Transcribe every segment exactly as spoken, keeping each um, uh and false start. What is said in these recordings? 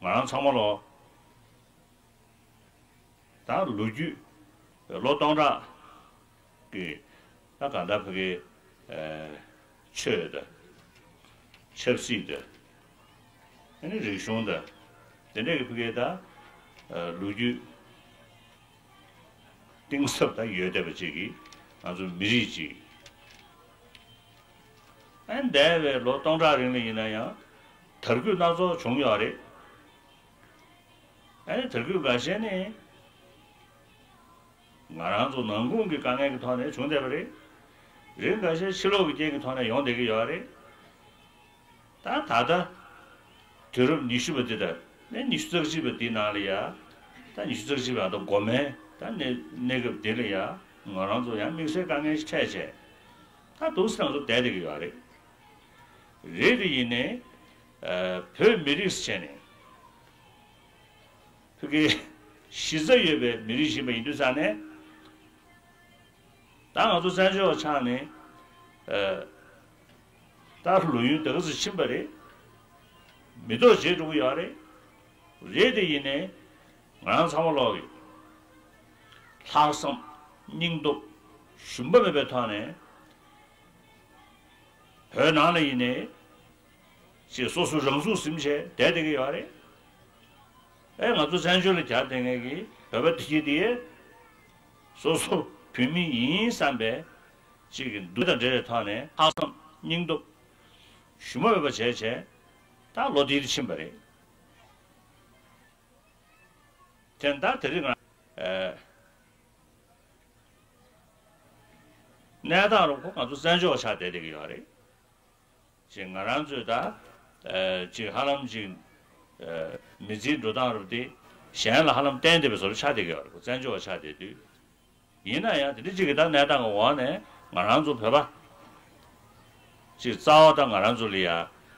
ང་རང་ཚང་མ་ལོ། ད་ལོ་རྒྱུས་ལོ་སྟོང་ཕྲག་གི་ད་གང་ལྟར་ཕ་གི་ཆོས་དང་ཆབ་སྲིད་དང་ཨ་ནི་རིག་གཞུང་དང་དེ་འདྲ་གི་ཕ་གི་ད་ལོ་རྒྱུས་གཏིང་ཟབ་ད་ཡོད་བསྡད་པ་ཅིག་གིས་ང་ཚོ་མི་རིགས་ཅིག་ཨ་ནི་འདས་པའི་ལོ་སྟོང་ཕྲག་རིང་ལ་ཡིན་ན་ཡང་དར་རྒུད་སྣ་ཚོགས་བྱུང་ཡོད་རེད། ཨ་ནི་དེ་དུས་འགའ་ཤས་ནི་ང་རང་ཚོ་ནང་ཁུལ་གྱི་དཀའ་ངལ་གྱི་ཐོག་ནས་བྱུང་བསྡད་པ་རེད། རིགས་འགའ་ཤས་ཕྱི་ལོགས་ཀྱི་རྐྱེན་གྱི་ཐོག་ནས་ཡོང་བསྡད་ཀྱི་ཡོད་རེད། ད་ད་ལྟ་དུས་རབས་ཉི་ཤུ་པ་འདི་དང་ནི་ཉི་ཤུ་རྩ་གཅིག་པ་འདི་ནང་ལ་ཡ་ད་ཉི་ཤུ་རྩ་གཅིག་པ་ད་འགོ་མའི་ད་གནས་གནས་སྐབས་འདི་ལ་ཡ་ང་རང་ཚོ་ཡང་དམིགས་བསལ་དཀའ་ངལ་ཞིག་འཕྲད་བྱས་ད་འདུག་སེ་ང་ཚོ་བསྡད་བསྡད་ཀྱི་ཡོད་རེད། རེད་དེ་ཡིན་ནའི་བོད་མི་རིགས་བྱས་ནས། ཕ་གིའི་གཞི་རྩ་ཡོད་པའི་མི་རིགས་ཤིག་ཡིན་པ་ཡིན་དུས་ཙང་ནས། ད་ང་ཚོ་བཙན་བྱོལ་བ་ཆགས་ནས་ད་ལོ་ཡུན་དེ་ག་ཚོད་ཕྱིན་པ་རེད། མི་ཐོག་བརྗེད་འགྲོ་གི་ཡོད་རེད། རེད་དེ་ཡིན་ནའི་ང་རང་ཚང་མ་ལོག་གི་ལྷག་བསམ་སྙིང་སྟོབས་ཞུམ་པ་མེད་པའི་ཐོག་ནས་བོད་ནང་ལ་ཡིན་ནའི། ཅེས་སོ་སོ་རང་ཚུགས་ཟིན་བྱས་བསྡད་བསྡད་ཀྱི་ཡོད་རེད། ཨེ་ང་ཚོ་བཙན་བྱོལ་ལ་གྱར་བསྡད་མཁན་གྱི་བོད་པ་དེ་གྱིས་དེ་སོ་སོ་བོད་མི་ཡིན་བསམ་པའི་ཅིག་གི་འདུ་དང་འབྲེལ་བའི་ཐོག་ནས་ལྷག་བསམ་སྙིང་སྟོབས་ཞུམ་པ་མེད་པ་བྱས་བྱས་ད་ལོ་དེ་དུ་ཕྱིན་པ་རེད། དེ་ད་དེ་རིང་ང་ཨེ་གནས་སྟངས་རུ་ཁོ་ང་ཚོ་བཙན་བྱོལ་བ་ཆགས་བསྡད་བསྡད་ཀྱི་ཡོད་རེད། ཅིག་ང་རང་ཚོས་ད་ཅིག་ཧ་ལམ་ཅིག་མི་ཚེའི་འགྲོ་སྟངས་རུ་དེ་གཞན་ལ་ཧ་ལམ་བརྟེན་བསྡད་པའི་བཟོ་འདྲ་ཆགས་བསྡད་ཀྱི་ཡོད་རེད། བཙན་བྱོལ་བ་ཆགས་བསྡད་དུས་ཡིན་ན་ཡང་དེ་འདྲ་ཅིག་གི་ད་གནས་སྟངས་ཀྱི་འོག་ནས་ང་རང་ཚོ་བོད་པ་ཅིག་རྩ་བ་ད་ང་རང་ཚོ་ལ་ཡ་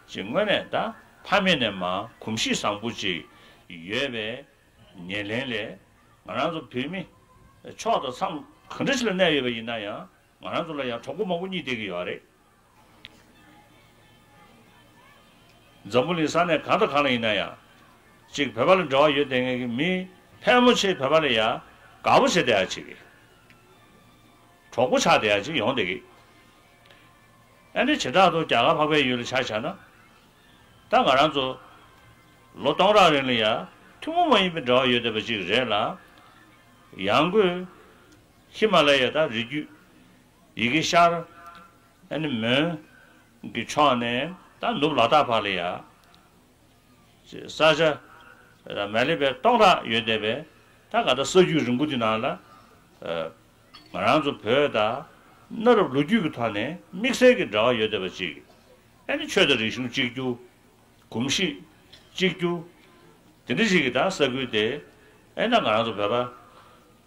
ཅིག་དངོས་གནས་ད་ཕ་མེས་ནས་མ་གོམས་གཤིས་བཟང་པོ་ཅིག་ཡོད་པའི་ཉེར་ལེན་ལས་ང་རང་ཚོ་བོད་མི་ཕྱོགས་དང་མཚམས་ག་འདྲ་ཞིག་ལ་གནས་ཡོད་པ་ཡིན་ན་ཡང་། ང་རང་ཚོ་ལ་ཡང་གྲོགས་པོ་མང་པོ་རྙེད་བསྡད་ཀྱི་ཡོད་རེད། འཛམ་བུ་གླིང་ས་གནས་གང་དང་གང་ལ་ཡིན་ན་ཡང་། གཅིག་བོད་པ་ལ་འབྲེལ་བ་ཡོད་བསྡད་མཁན་གྱི་མི་ཕལ་མོ་ཆེ་བོད་པ་ལ་ཡང་དགའ་པོ་བྱེད་བསྡད་ཡ་ཅིག་གི་གྲོགས་པོ་ཆགས་བསྡད་ཡ་ཅིག་ཡོང་བསྡད་ཀྱི། ཨ་ནི་བྱེ་བྲག་ཏུ་རྒྱ་གར་འཕགས་པའི་ཡུལ་ལ་ཆ་བཞག་ན། ད་ང་རང་ཚོ་ལོ་སྟོང་ཕྲག་རིང་ལ་ཡང་ཐུན་མོང་མ་ཡིན་པའི་འབྲེལ་བ་ཡོད་བསྡད་པ་ཅིག་རེད་ལ། ཡང་སྒོས་ཧི་མ་ལ་ཡ་དང་རི་རྒྱུད། ཡི་གེ་ཤར། ཨ་ནི་མོན་གྱི་ཕྱོགས་ནས་ད་ནུབ་ལ་དྭགས་བར་ལ་ཡ། ས་ཆ་མལ་ལེ་བའི་སྟོང་ཕྲག་ཡོད་བསྡད་པའི་ད་ག་ད་ས་རྒྱུད་རིང་པོ་དེ་ནང་ལ། ང་རང་ཚོ་བོད་དང་གནའ་རབས་ལོ་རྒྱུས་ཀྱི་ཐོག་ནས་དམིགས་བསལ་གྱི་འབྲེལ་བ་ཡོད་བསྡད་པ་ཅིག་ཨ་ནི་ཆོས་དང་རིག་གཞུང་གཅིག་གྱུར། གོམས་གཤིས་གཅིག་གྱུར། དེ་འདྲ་ཞིག་གི་ད་ས་ཁུལ་དེ་ཨེ་ན་ང་རང་ཚོ་བོད་པ་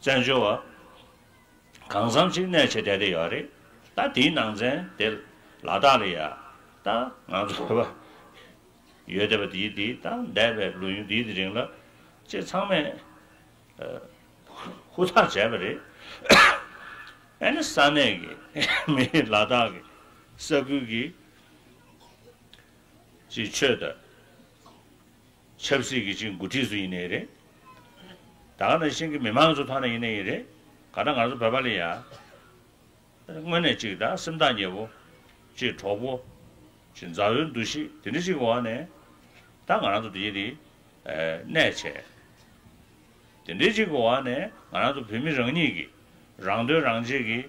བཙན་བྱོལ་བ་གང་འཚམ་ཞིག་གནས་བྱས་བསྡད་བསྡད་ཡོད་རེད། ད་དེའི་ནང་ཚན་དེ་ལ་དྭགས་ལ་ཡ་ད་ང་ཚོ་བོད་པ་ཡོད་བསྡད་པ་དེའི་དེ་ད་འདས་པའི་ལོ་ཡུན་དེའི་དེ་རིང་ལ་ཅེས་ཚང་མས་ཧུར་ཐག་བྱས་པ་རེད། ཨེ་ནི་ས་གནས་ཀྱི་མི་ལ་དྭགས་ཀྱི་ས་ཁུལ་གྱི་ཅིག་ཆོས་དང་། ཆབ་སྲིད་ཀྱི་ཅིག་འགོ་ཁྲིད་ཚོ་ཡིན་ནའི་རེད། ད་ག་ནང་བཞིན་གྱི་མི་མང་ཚོ་ཐོག་ནས་ཡིན་ནའི་རེད། ག་ད་ང་ཚོ་བོད་པ་ལ་ཡ། དངོས་གནས་ཅིག་ད་སེམས་ཐག་ཉེ་བོ། ཅིག་གྲོགས་པོ། ཅིག་མཛའ་བོའི་འདུ་ཤེས་དེ་འདྲ་ཅིག་འོག་ནས། ད་ང་རང་ཚོ་དེ་ཡིན་དེ། གནས་བྱས། དེ་འདྲའི་ཅིག་འོག་ནས་ང་རང་ཚོ་བོད་མི་རང་ཉིད་ཀྱི་རང་དོན་རང་གཅེས་ཀྱི་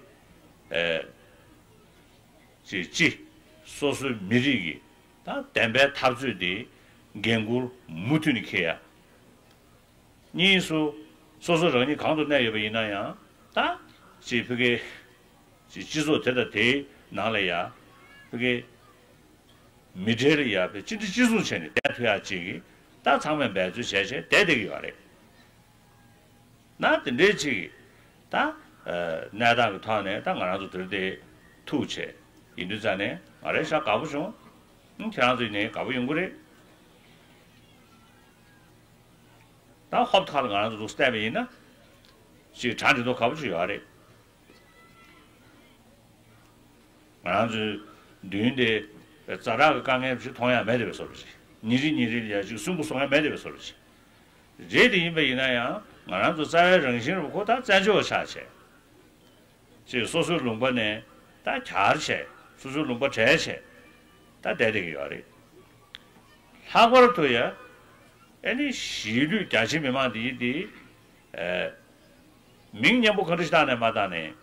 ཅིག་སྤྱི་སོ་སོའི་མི་རིགས་ཀྱི་ད་བདེན་པའི་འཐབ་རྩོད་དེ་འགན་འཁུར་མུ་མཐུད་ནས་འཁྱེར་ཡ། གཉིས་སུ་སོ་སོ་རང་ཉིད་གང་དུ་གནས་ཡོད་པ་ཡིན་ན་ཡང་ད་ཅིག་ཕ་གི་ཅིག་སྤྱི་ཚོགས་དེ་དང་དེའི་ནང་ལ་ཡ་ཕ་གི་མི་གྲལ་ལ་ཡ་ཕ་གཅིག་སྒྲིལ་གཅིག་མཚུངས་བྱས་ནས་བསྡད་ཐུབ་ཡ་ཅིག་ད་ཚང་མས་འབད་རྩོལ་བྱས་བྱས་བསྡད་བསྡད་ཀྱི་ཡོད་རེད། ན་དེ་འདྲའི་ཅིག་ད་གནས་སྟངས་ཀྱི་ཐོག་ནས་ད་ང་རང་ཚོ་དེར་དེ་ཐུག་བྱས་ཡིན་དུས་ཙང་ནས་ང་རང་ཤ་དགའ་པོ་བྱུང་། ཁྱེད་རང་ཚོ་ཡིན་ནའི་དགའ་པོ་ཡོང་གི་རེད། ད་ཧོབ་ཁ་ལ་ང་རང་ཚོ་འདུག་བལྟས་པ་ཡིན་ན་ཅིག་གྲ་འགྲིག་མདོག་ཁ་པོ་ཅིག་ཡོད་རེད། ང་རང་ཚོའི་མདུན་དེ་ཛ་དྲག་གི་དཀའ་ངལ་ཞིག་མཐོང་ཡ་མེད་དེ་བས་སོ་རེད། ཉིན་རེ་ཉིན་རེ་ལ་ཡ་ཅིག་སུན་པོ་སོང་ཡ་མེད་བསྡད་པའི་བཟོ་འདྲ་ཅིག་རེད། དེ་ཡིན་པ་ཡིན་ན་ཡང་ང་རང་ཚོ་རྩ་བའི་རང་བཞིན་རུ་ཁོ་ད་བཙན་བྱོལ་བ་ཆགས་བྱས། ཅིག་སོ་སོའི་ལུང་པ་ནས་ད་གྱར་བྱས། སོ་སོའི་ལུང་པ་བྲལ་བྱས་ད་བསྡད་བསྡད་ཀྱི་ཡོད་རེད། ལྷག་པར་དུ་ཡ་ཨེ་ནི་གཞིས་ལུས་རྒྱ་ཆེ་མི་མང་འདི་ཡིན་འདི། ཨེ། མིང་སྙན་པོ་ག་འདྲ་ཞིག་བཏགས་ནས་མ་བཏགས་ནས།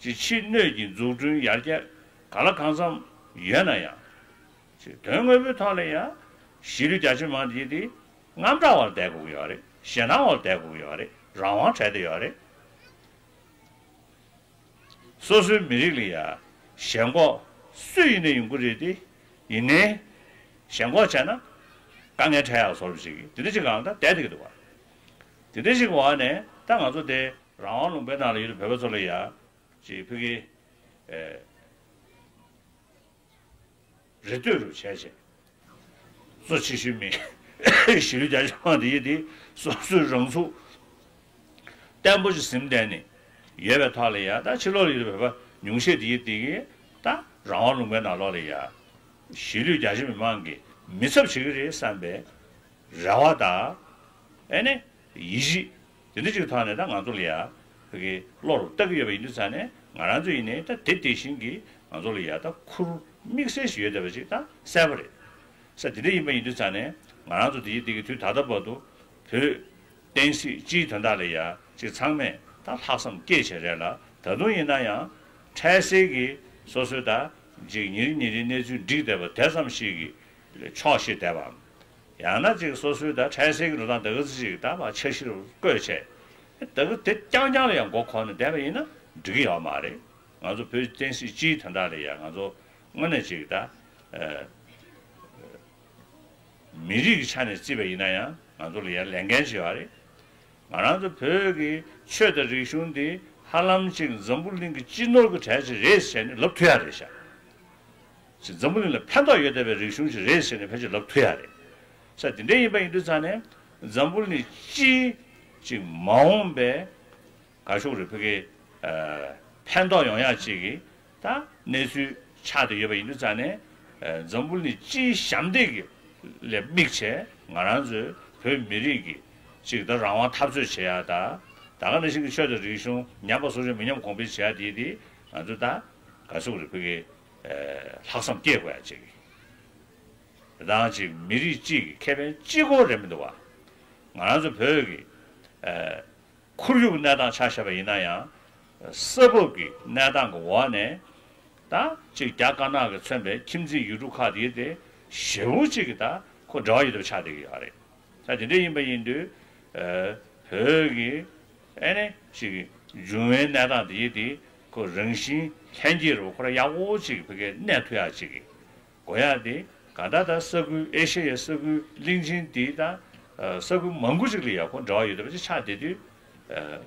ཅིག་ཕྱི་སྣོད་ཀྱི་འཛུགས་སྐྲུན་ཡར་རྒྱས་ག་ལ་གང་འཚམ་ཡོད་ན་ཡང་། ཅིག་དོན་དངོས་པོའི་ཐོག་ལ་ཡང་གཞིས་ལུས་རྒྱ་ཆེ་མང་འདི་འདི་དངངས་སྐྲག་འོག་བསྡད་དགོས་ཀྱི་ཡོད་རེད། ཞེད་སྣང་འོག་བསྡད་དགོས་ཀྱི་ཡོད་རེད། རང་དབང་བྲལ་བསྡད་ཡོད་རེད། སོ་སོའི་མི་རིགས་ལ་ཡ་ཞེན་ཁོག་སུ་ཡིན་ནའི་ཡོང་གི་རེད་དེ། ཡིན་ནའི་ཞེན་ཁོག་བྱས་ན་དཀའ་ངལ་འཕྲད་ཡག་བཟོ་འདྲ་ཅིག་དེ་འདྲ་ཅིག་གང་ལྟར་བསྡད་བསྡད་ཀྱི་འདུག་བ། དེ་འདྲ་ཞིག་གི་འོག་ནས་ད་ང་ཚོ་དེ་རང་དབང་ལུང་པའི་ནང་ལ་ཡོད་པའི་བོད་པ་ཚོ་ལ་ཡ་ཅིག་ཕ་གི་ཨེ་རེ་ལྟོས་རུ་བྱས་བྱས། གཙོ་ཆེ་ཤོས་མི་གཞིས་ལུས་རྒྱ་ཆེ་མང་དེ་ཡི་དེ་སོ་སོའི་རང་ཚུགས་བརྟན་པོ་ཞིག་ཟིན་བསྡད་ནས་ཡོད་པའི་ཐོག་ལ་ཡ། ད་ཕྱི་ལོགས་ལ་ཡོད་པའི་བོད་པ་ཉུང་ཤས་དེ་ཡི་དེ་གིས་ད་རང་དབང་ལུང་པའི་ནང་ལོགས་ལ་ཡ་གཞིས་ལུས་རྒྱ་ཆེ་མི་མང་གིས་མི་ཚབ་བྱེད་ཀྱི་རེད་བསམ་པའི་རེ་བ་དང་། ཨེ་ནས་ཡིད་ཆེས་དེ་འདྲ་ཅིག་ཐོག་ནས་ད་ང་ཚོ་ལ་ཡ་ཕ་གི་བློ་རུ་བཏགས་ཀྱི་ཡོད་པ་ཡིན་དུས་ཙང་ནས། ང་རང་ཚོ་ཡིན་ནའི་ད་དེ་དེ་བཞིན་གྱི་ང་ཚོ་ལ་ཡ་ད་ཁུར་དམིགས་བསལ་ཞིག་ཡོད་བསྡད་པ་ཅིག་ད་གསལ་པོ་རེད། ས་དེ་འདྲ་ཡིན་པ་ཡིན་དུས་ཙང་ནས་ང་རང་ཚོ་དེ་ཡི་དེ་གི་དུས་ད་ལྟ་བར་དུ་བོད་བསྟན་སྲིད་སྤྱིའི་དོན་དག་ལ་ཡ་ཅིག་ཚང་མས་ད་ལྷག་བསམ་སྐྱེས་བྱས་རེད་ལ། ད་དུང་ཡིན་ན་ཡང་འཕྲལ་སེལ་གྱི་སོ་སོའི་ད་ཅིག་ཉིན་རེ་ཉིན་རེའི་གནས་ཚུལ་འགྲིག་བསྡད་པ་དེ་ཙམ་ཞིག་གི་ཆོག་ཤེས་བསྡད་པའམ། ཡང་ན་ཅིག་སོ་སོའི་ད་འཕྲལ་སེལ་གྱི་འགྲོ་སྟངས་ད་ག་ཚོད་ཅིག་ད་མ་འཆར་གཞི་རུ་བཀོད་བྱས། ད་ག་དེ་རྐྱང་རྐྱང་ལ་ཡང་མགོ་འཁོར་ནས་བསྡད་པ་ཡིན་ན་འགྲིག་གི་ཡོད་མ་རེད། ང་ཚོ་བོད་བསྟན་སྲིད་སྤྱིའི་དོན་དག་ལ་ཡང་ང་ཚོ་དངོས་གནས་ཅིག་ད་ཨ་མི་རིགས་ཀྱི་ཆ་ནས་བརྩིས་པ་ཡིན་ན་ཡང་ང་ཚོ་ལ་ཡང་ལས་འགན་ཅིག་ཡོད་རེད། ང་རང་ཚོ་བོད་ཀྱི་ཆོས་དང་རིག་གཞུང་འདི་ཧ་ལམ་ཅིག་འཛམ་བུ་གླིང་གི་སྤྱི་ནོར་གྱི་གྲས་ཅིག་རེད་ཟེར་ནས་ལབ་ཐུབ་ཡ་རེད་ཤག་ཅིག་འཛམ་བུ་གླིང་ལ་ཕན་ཐོགས་ཡོད་བསྡད་པའི་རིག་གཞུང་ཞིག་རེད་ཟེར་ནས་ཕལ་ཆེར་ལབ་ཐུབ་ཡ་རེད། ས་དེ་འདྲ་ཡིན་པ་ཡིན་དུས་ཙང་ནས་འཛམ་བུ་གླིང་སྤྱིའི་ཅིག་མ་འོངས་པའི་ག་ཤོག་རེ་ཕ་གི་ཨ་ཕན་ཐོགས་ཡོང་ཡ་ཅིག་གི་ད་གནས་ཚུལ་ཆགས་བསྡད་ཡོད་པ་ཡིན་དུས་ཙང་ནས། ཨ་འཛམ་བུ་གླིང་སྤྱིའི་ཞབས་འདེགས་ཀྱི་ལ་དམིགས་བྱས་ང་རང་ཚོའི་བོད་མི་རིགས་ཀྱི་ཅིག་ད་རང་དབང་འཐབ་རྩོད་བྱེད་ཡ་ད། ད་ག་ནང་བཞིན་གྱི་ཆོས་དང་རིག་གཞུང་ཉམས་པ་སོར་ཆུད་མི་ཉམས་གོང་འཕེལ་བྱེད་ཡ་དེ་དེ་ང་ཚོ་ད་ག་ཚོད་རེ་ཕ་གི་ཨ་ལྷག་བསམ་སྐྱེ་དགོས་ཡ་ཅིག་གི། དེ་དང་ཅིག་མི་རིགས་གཅིག་གི་ཁེ་ཕན་གཅིག་པོ་རེད་མི་འདུག་བ། ང་རང་ཚོ་བོད་ཀྱི་ཨ་ཁོར་ཡུག་གནས་སྟངས་ཆ་བཞག་པ་ཡིན་ན་ཡང་ས་བབ་ཀྱི་གནས་སྟངས་ཀྱི་འོག་ནས་ད་ཅིག་རྒྱ་དཀར་ནག་གིས་མཚོན་པའི་ཁྱིམ་མཚེས་ཡུལ་གྲུ་ཁག་དེ་དེ་ཞེ་པོ་ཅིག་གི་ད་ཁོ་འབྲེལ་བ་ཡོད་པ་ཆགས་བསྡད་ཀྱི་ཡོད་རེད། ད་དེ་འདྲ་ཡིན་པ་ཡིན་དུས་ཨ་བོད་ཀྱི་ཨེ་ནས་ཅིག་འབྱུང་བའི་གནས་སྟངས་དེ་དེ་ཁོ་རང་བཞིན་ལྷན་སྐྱེས་རུ་ཁོ་རང་ཡག་པོ་ཅིག་ཕ་གིར་གནས་ཐུབ་ཡག་ཅིག་གི་དགོས་ཡག་དེ་གང་ལྟར་ད་ས་ཁུལ་ཨེ་ཤ་ཡའི་ས་ཁུལ་གླིང་ཆེན་འདི་དང་ས་ཁུལ་མང་པོ་ཅིག་ལ་ཡག་པོ་འབྲེལ་བ་ཡོད་པ་ཅིག་ཆགས་བསྡད་དུས།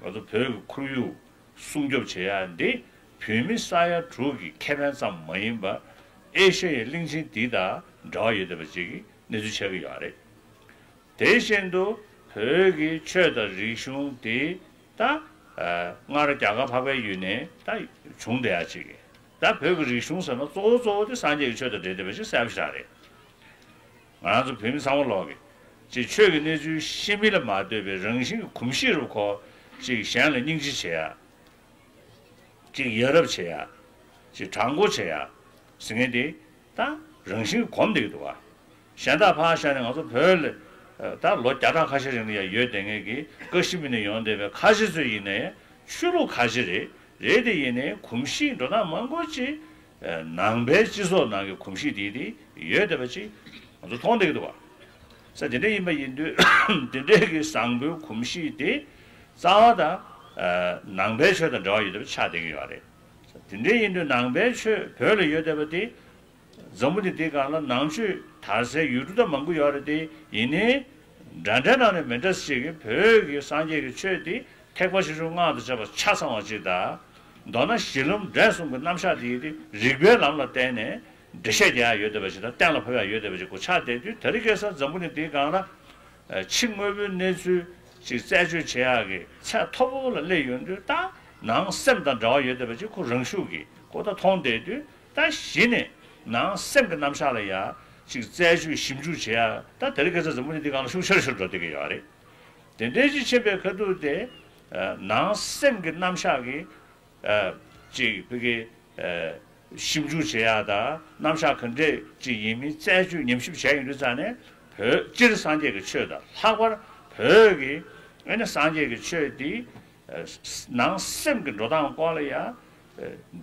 ང་ཚོ་བོད་ཀྱི་ཁོར་ཡུག་སྲུང་སྐྱོབ་བྱེད་ཡག་འདི་བོད་མི་ས་ཡ་དྲུག་གི་ཁེ་ཕན་ཙམ་མ་ཡིན་པར་ཨེ་ཤ་ཡའི་གླིང་ཆེན་འདི་དང་འབྲེལ་བ་ཡོད་བསྡད་པ་ཅིག་གི་གནས་ཚུལ་ཆགས་ཀྱི་ཡོད་རེད། དེ་བཞིན་དུ་བོད་ཀྱི་ཆོས་དང་རིག་གཞུང་དེ་ད་ཨ་སྔར་རྒྱ་གར་འཕགས་པའི་ཡུལ་ནས་ད་བྱུང་བསྡད་ཡ་ཅིག་གི། ད་བོད་ཀྱི་རིག་གཞུང་ཟེར་ན་གཙོ་བོ་གཙོ་བོ་དེ་སངས་རྒྱས་ཀྱི་ཆོས་དང་འབྲེལ་བསྡད་པ་ཅིག་གསལ་པོ་ཞིག་རེད། ང་རང་ཚོ་བོད་མི་ཚང་མ་ལོག་གི་ཅིག་ཆོས་ཀྱི་གནས་ཚུལ་ཤེས་མིན་ལ་མ་ལྟོས་པའི་རང་བཞིན་གྱི་གོམས་གཤིས་རུ་ཁོ་ཅིག་གཞན་ལ་སྙིང་རྗེ་བྱེད་ཡ། ཅིག་ཡ་རབས་བྱེད་ཡ། ཅིག་དྲང་པོ་བྱེད་ཡ། ཟེར་མཁན་དེ་ད་རང་བཞིན་གྱིས་གོམས་བསྡད་ཀྱི་འདུག་བ། གཞན་དག་ཕར་བཞག་ནས་ང་ཚོ་བོད་ལ་ད་ལོ་བརྒྱ་ཕྲག་ཁ་ཤས་རིང་ལ་ཡང་ཡོད་བསྡད་མཁན་གྱི་ཀ་ཤི་མིར་ནས་ཡོང་བསྡད་པའི་ཁ་ཤས་ཚོ་ཡིན་ནའི་ཆོས་ལུགས་ཁ་ཤས་རེད། རེད་དེ་ཡིན་ནའི་གོམས་གཤིས་འགྲོ་སྟངས་མང་པོ་ཅིག་ནང་པའི་སྤྱི་ཚོགས་ནང་གི་གོམས་གཤིས་དེ་དེ་ཡོད་བསྡད་པ་ཅིག་ང་ཚོ་མཐོང་བསྡད་ཀྱི་འདུག་བ། ས་དེ་འདྲ་ཡིན་པ་ཡིན་དུས་དེ་འདྲའི་གི་བཟང་པོའི་གོམས་གཤིས་དེ་རྩ་བ་དང་ནང་པའི་ཆོས་དང་འབྲེལ་བ་ཡོད་བསྡད་པ་ཆགས་བསྡད་ཀྱི་ཡོད་རེད། དེ་འདྲ་ཡིན་དུས་ནང་པའི་ཆོས་བོད་ལ་ཡོད་བསྡད་པ་དེ་འཛམ་བུ་གླིང་འདིའི་སྒང་ལ་ནང་ཆོས་དར་སའི་ཡུལ་གྲུ་ད་མང་པོ་ཡོད་རེད་དེ། ཡིན་ནའི་འདྲ་འདྲ་ནང་ནས་མི་འདྲ་ཞིག་གི་བོད་ཀྱི་སངས་རྒྱས་ཀྱི་ཆོས་དེ་ཐེག་པ་ཆེ་ཆུང་སྔགས་དང་བཅས་པ་ཆ་ཚང་བ་ཅིག་དང་། མདོར་ན་གཞི་ལམ་འབྲས་གསུམ་གྱི་རྣམ་གཞག་དེ་ཡིན་ཏེ་རིགས་པའི་ལམ་ལ་བརྟེན་ནས་འགྲེལ་བཤད་རྒྱག་ཡ་ཡོད་བསྡད་པ་ཅིག་དང་གཏན་ལ་ཕབ་ཡ་ཡོད་བསྡད་པ་ཅིག་གོ་ཆགས་བསྡད་དུས། དེ་རིང་ཁ་སང་འཛམ་བུ་གླིང་འདིའི་སྒང་ལ་ཕྱི་དངོས་པོའི་གནས་ཚུལ་ཅིག་རྩད་གཅོད་བྱེད་ཡག་གི་ཚད་མཐོ་པོ་ལ་སླེབས་ཡོང་དུས། ད་ནང་སེམས་དང་འབྲེལ་བ་ཡོད་བསྡད་པ་ཅིག་ཁོ་རང་ཤུགས་ཀྱིས་ཁོ་ད་མཐོང་བསྡད་དུས། ད་གཞི་ནས་ནང་སེམས་ཀྱི་རྣམ་གཞག་ལ་ཡ་ ཅིག་རྩད་གཅོད་ཞིབ་འཇུག་བྱེད་ཡ་ད་དེ་རིང་ཁ་སང་འཛམ་བུ་གླིང་འདི་སྒང་ལ་ཤུགས་ཆེ་རུ་ཆེ་རུ་འགྲོ་བསྡད་ཀྱི་ཡོད་རེད། དེ་འདྲའི་ཅིག་ཕྱིན་པའི་ཁ་ཐུག་དེ་ནང་སེམས་ཀྱི་རྣམ་གཞག་གི་ཅིག་བོད་ཀྱི་ཞིབ་འཇུག་བྱེད་ཡ་དང་རྣམ་གཞག་ག་འདྲས་ཅིག་ཡིན་མིན་རྩད་གཅོད་ཉམས་ཞིབ་བྱས་ཡོང་དུས་ཙང་ནས་བོད་སྤྱིར་སངས་རྒྱས་ཀྱི་ཆོས་དང་ལྷག་པར་བོད་ཀྱི་ཨེ་ནི་སངས་རྒྱས་ཀྱི་ཆོས་འདི་ནང་སེམས་ཀྱི་འགྲོ་སྟངས་སྐོར་ལ་ཡང་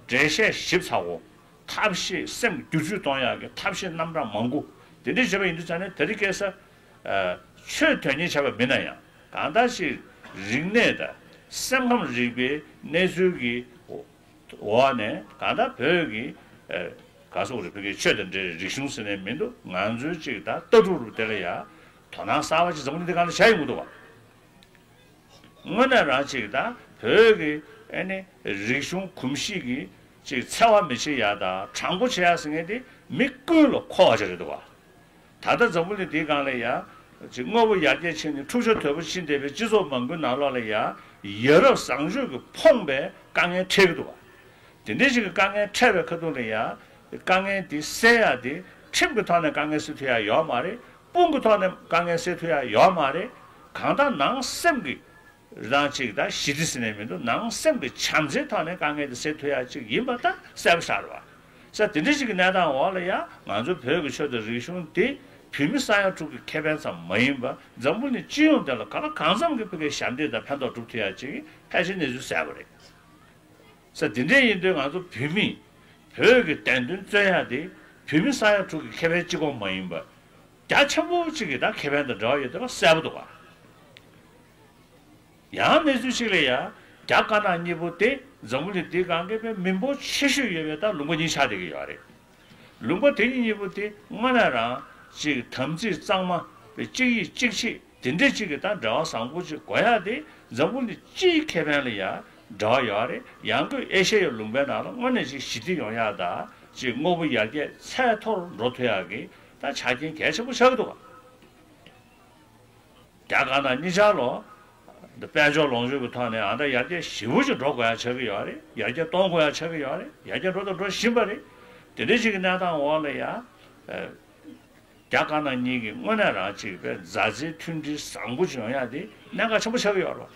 འགྲེལ་བཤད་ཞིབ་ཚགས་པོ་ཐབས་ཤེས་སེམས་བསྒྱུར་བཅོས་གཏོང་ཡག་གི་ཐབས་ཤེས་རྣམ་གྲངས་མང་པོ་དེ་འདྲ་བྱས་པ་ཡིན་དུས་ཙང་ནས་དེ་རིང་ཁ་སང་ཆོས་དོན་གཉེར་བྱས་པ་མིན་ན་ཡང་གང་ལྟར་ཞིག་རིག་གནས་དང་སེམས་ཁམས་རིག་པའི་གནས་ཚུལ་གྱི་འོག་ནས་གང་ལྟར་བོད་ཀྱི་ག་སོག་རེ་བོད་ཀྱི་ཆོས་དང་འབྲེལ་རིག་གཞུང་ཟེར་ནས་མི་འདུག་ང་ཚོའི་ཅིག་ད་ལྟ་གྲུབ་རུ་དེ་ལ་ཡང་དོ་སྣང་གསར་པ་ཅིག་འཛམ་བུ་གླིང་འདི་སྒང་ལ་བྱས་ཡོང་གི་འདུག་བ། དངོས་གནས་རང་ཅིག་ད་བོད་ཀྱི་ཨེ་ནི་རིག་གཞུང་གོམས་གཤིས་ཀྱི་ཅིག་འཚེ་བ་མི་བྱེད་ཡ་དང་དྲང་པོ་བྱེད་ཡ་ཟེར་མཁན་དེ་མི་ཀུན་ལ་མཁོ་བ་ཅིག་རེད་འདུག་བ། ད་ལྟ་འཛམ་བུ་གླིང་འདིའི་སྒང་ལ་ཡ་ཅིག་དངོས་པོ་ཡར་རྒྱས་ཕྱིན་ནས་འཁྲུག་ཆ་དོད་པོ་ཕྱིན་བསྡད་པའི་སྤྱི་ཚོགས་མང་པོའི་ནང་ལོགས་ལ་ཡ་ཡ་རབས་བཟང་སྤྱོད་ཀྱིས་ཕོངས་པའི་དཀའ་ངལ་འཕྲད་ཀྱི་འདུག་བ། དེ་འདྲའི་ཞིག་གི་དཀའ་ངལ་འཕྲད་པའི་ཁ་ཐུག་ལ་ཡ། དཀའ་ངལ་འདི་སེལ་ཡ་དེ་ཁྲིམས་ཀྱི་ཐོག་ནས་དཀའ་ངལ་སེལ་ཐུབ་ཡ་ཡོད་མ་རེད། དཔུང་གི་ཐོག་ནས་དཀའ་ངལ་སེལ་ཐུབ་ཡ་ཡོད་མ་རེད། གང་ལྟར་ནང་སེམས་ཀྱི་རང་ཅིག་ད་ཞི་བདེ་ཟེར་ནས་མི་འདུག་ནང་སེམས་ཀྱི་བྱམས་བརྩེའི་ཐོག་ནས་དཀའ་ངལ་དེ་སེལ་ཐུབ་ཡ་ཅིག་ཡིན་པ་ད་གསལ་པོ་ཤར་བ། ས་དེ་འདྲ་ཞིག་གི་གནས་སྟངས་འོག་ལ་ཡ་ང་ཚོ་བོད་ཀྱི་ཆོས་དང་རིག་གཞུང་འདི་བོད་མི་ས་ཡ་དྲུག་གི་ཁེ་ཕན་ཙམ་མ་ཡིན་པ་འཛམ་བུ་གླིང་སྤྱི་ཡོངས་དེ་ལ་གང་ལ་གང་འཚམ་གྱི་ཕ་གིའི་ཞབས་འདེགས་དང་ཕན་ཐོགས་སྒྲུབ་ཐུབ་ཡ་ཅིག་ཕལ་ཆེར་གནས་ཚུལ་གསལ་པོ་རེད། ས་དེ་འདྲ་ཡིན་དུས་ང་ཚོ་བོད་མི་བོད་ཀྱི་བདེན་དོན་རྩོད་ཡ་དེ་བོད་མི་ས་ཡ་དྲུག་གི་ཁེ་ཕན་གཅིག་པོ་མ་ཡིན་པ། རྒྱ་ཆེན་པོ་གཅིག་གི་ད་ཁེ་ཕན་དང་འབྲེལ་བ་ཡོད་བསྡད་པ་གསལ་པོ་འདུག་ག་ཡང་གནས་ཚུལ་གཅིག་ལ་ཡ་རྒྱ་དཀར་ནག་གཉིས་པོ་དེ་འཛམ་བུ་གླིང་འདིའི་སྒང་གི་དཔེ་མི་འབོར་ཆེ་ཤོས་ཡོད་པའི་ད་ལུང་པ་གཉིས་ཆགས་བསྡད་ཀྱི་ཡོད་རེད། ལུང་པ་དེ་གཉིས་གཉིས་པོ་དེ་དངོས་གནས་རང་གཅིག་དམ་ཚིག་གཙང་མ་དཔེ་གཅིག་ཡིད་གཅིག་ཆེས། དེ་འདྲའི་གཅིག་གི་ད་འབྲེལ་བ་བཟང་པོ་གཅིག་དགོས་ཡ་དེ་འཛམ་བུ་གླིང་སྤྱིའི་ཁེ་ཕན་ལ་ཡང་འབྲེལ་བ་ཡོད་རེད། ཡང་སྒོས་ཨེ་ཤེ་ཡའི་ལུང་པའི་ནང་ལ་དངོས་གནས་ཅིག་ཞི་བདེ་ཡོང་ཡ་དང་ཅིག་དངོས་པོ་ཡར་རྒྱས་ཚད་མཐོར་འགྲོ་ཐུབ་ཡ་གི་ད་ཆ་རྐྱེན་གལ་ཆེན་པོ་ཆགས་ཀྱི་འདུག་ག་རྒྱ་དཀར་ནག་གཉིས་ཆར་ལོ་འདི་དཔལ་འབྱོར་ལོངས་སྤྱོད་ཀྱི་ཐོག་ནས་ཨ་ད་ཡར་རྒྱས་ཞེ་པོ་ཅིག་འགྲོ་དགོས་ཡ་ཆགས་ཀྱི་ཡོད་རེད། ཡར་རྒྱས་གཏོང་དགོས་ཡ་ཆགས་ཀྱི་ཡོད་རེད། ཡར་རྒྱས་འགྲོ་དང་འགྲོ་བཞིན་པ་རེད། དེ་འདྲའི་ཅིག་གི་གནས་སྟངས་འོག་ལ་ཡ། རྒྱ་དཀར་ནག་གཉིས་ཀྱི་དངོས་གནས་རང་གཅིག་པའི་མཛའ་བརྩེའི་མཐུན་སྒྲིལ་བཟང་པོ་བྱུང་ཡ་དེ་གནད་འགག་ཆེན་པོ་ཆགས་ཀྱི་ཡོད་རེད།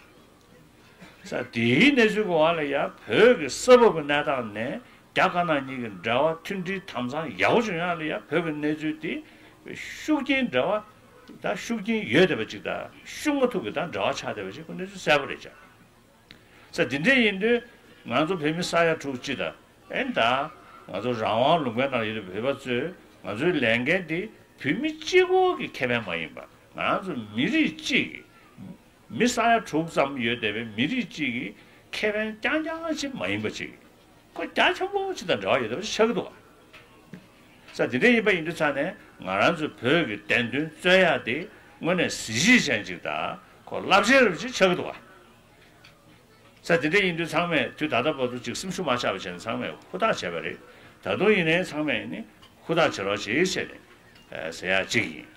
ས་དེའི་གནས་ཚུལ་གྱི་འོག་ལ་ཡ་བོད་ཀྱི་ས་བབ་ཀྱི་གནས་སྟངས་ནས་རྒྱ་དཀར་ནག་གཉིས་ཀྱི་འབྲེལ་བ་མཐུན་སྒྲིལ་དམ་གཙང་ཡག་པོ་བྱུང་ཡ་ལ་ཡ་བོད་ཀྱི་གནས་ཚུལ་དེ་ཤུགས་རྐྱེན་འབྲེལ་བ་ད་ཤུགས་རྐྱེན་ཡོད་བསྡད་པ་ཅིག་དང་ཤུགས་མ་ཐུབ་ཀྱི་ད་འབྲེལ་བ་ཆགས་བསྡད་པ་ཅིག་ཁོ་གནས་ཚུལ་གསལ་པོ་རེད་ཅག་ས་དེ་འདྲ་ཡིན་དུས་ང་ཚོ་བོད་མི་ས་ཡ་དྲུག་ཅུ་དང་ཨེ་ད་ང་ཚོ་རང་དབང་ལུང་པའི་ནང་ཡོད་པའི་བོད་པ་ཚོས་ང་ཚོའི་ལས་འགན་འདི་བོད་མི་གཅིག་པོ་གི་ཁེ་ཕན་མ་ཡིན་པ་ང་ཚོ་མི་རིགས་གཅིག་གི་མི་ས་ཡ་དྲུག་ཙམ་ཡོད་བསྡད་པའི་མི་རིགས་གཅིག་གི་ཁེ་ཕན་རྐྱང་རྐྱང་ཅིག་མ་ཡིན་པ་ཅིག་ཁོ་རྒྱ་ཆེན་པོ་ཅིག་དང་འབྲེལ་བ་ཡོད་བསྡད་པ་ཅིག་ཆགས་ཀྱི་འདུག་ག་ས་དེ་འདྲ་ཡིན་པ་ཡིན་དུས་ཙང་ནས་ང་རང་ཚོའི་བོད་ཀྱི་བདེན་དོན་རྩོད་ཡ་དེ་དངོས་གནས་གཟི་བརྗིད་ཅན་ཅིག་དང་ཁོ་རླབས་ཆེན་རབ་ཅིག་ཆགས་ཀྱི་འདུག་ག་ས་དེ་འདྲ་ཡིན་དུས་ཚང་མས་དུས་ད་ལྟ་བར་དུ་ཅིག་སེམས་ཤུགས་མ་ཆག་པ་བྱས་ནས་ཚང་མས་ཧུར་ཐག་བྱས་པ་རེད། ད་དུང་ཡིན་ནའི་ཚང་མས་ནི་ཧུར་ཐག་བྱེད་རོགས་བྱེད་ཟེར་ནས་ཟེར་ཡ་གཅིག་ཡིན།